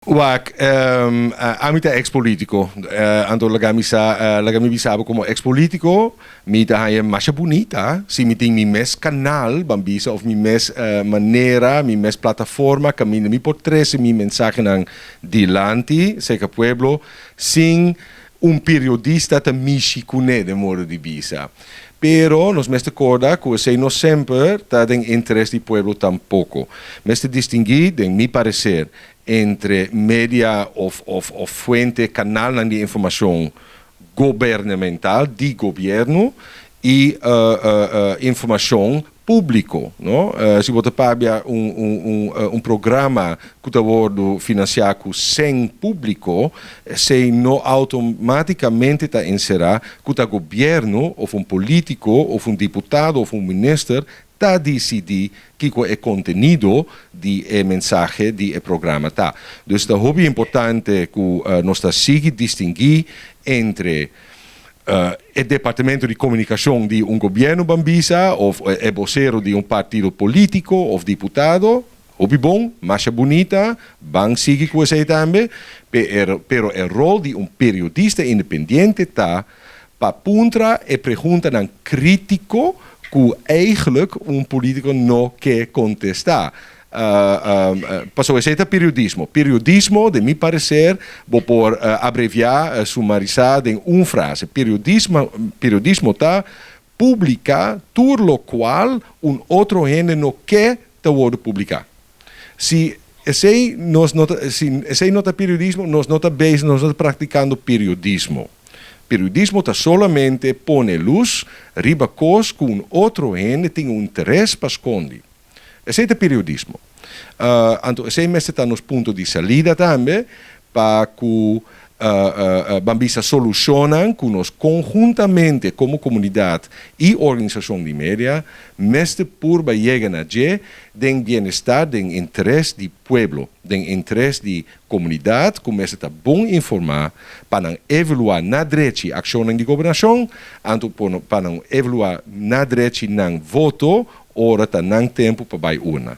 Wak, ami ta ex-politico. Anto laga mi sa, laga mi bisa bo como ex-politico, mi ta haña masha bunita si mi tin mi mes canal, ban bisa, of mi mes manera, mi mes plataforma caminda mi por trece mi mensahenan dilanti cerca pueblo sin un periodista ta mishi cune, den modo di bisa. Pero nos mester corda cu esey no semper ta den interes di pueblo tampoco. Mester distingui, den mi parecer, entre media of fuente, canalnan di informacion gubernamental, di gobierno, y informacion publico, no? Si bo ta papia un programa cu ta wordo financia cu cen publico, esey no automaticamente ta encera cu ta gobierno of un politico of un diputado of un minister ta dicidi kico e contenido di e mensahe di e programa ta. Dus ta hopi importante cu nos ta sigui distingui entre e departamento di comunicacion di un gobierno, ban bisa, of e vocero di un partido politico of diputado, hopi bon, masha bunita, ban sigui cu esey tambe, pero e rol di un periodista independiente ta pa puntra e preguntanan critico cu eigenlijk un politico no ke contesta. Paso esey ta periodismo. Periodismo, den mi parecer, bo por abrevia, sumarisa den un frase. Periodismo ta publica tur locual un otro hende no ke ta wordo publica. Si esey no ta periodismo, nos no ta bezig, nos no ta practicando periodismo. Periodismo ta solamente pone luz riba cos cu un otro hende tin un interes pa scondi. Esey ta periodismo. Anto esey mester ta nos punto di salida tambe pa cu ban bisa solucionnan cu nos conhuntamente como comunidad y organisacion di media mester purba yega na dje den bienestar, den interes di pueblo, den interes di comunidad cu mester ta bon informa pa nan evalua na drechi accionnan di gobernacion, anto pa nan evalua na drechi nan voto ora ta nan tempo pa bay urna.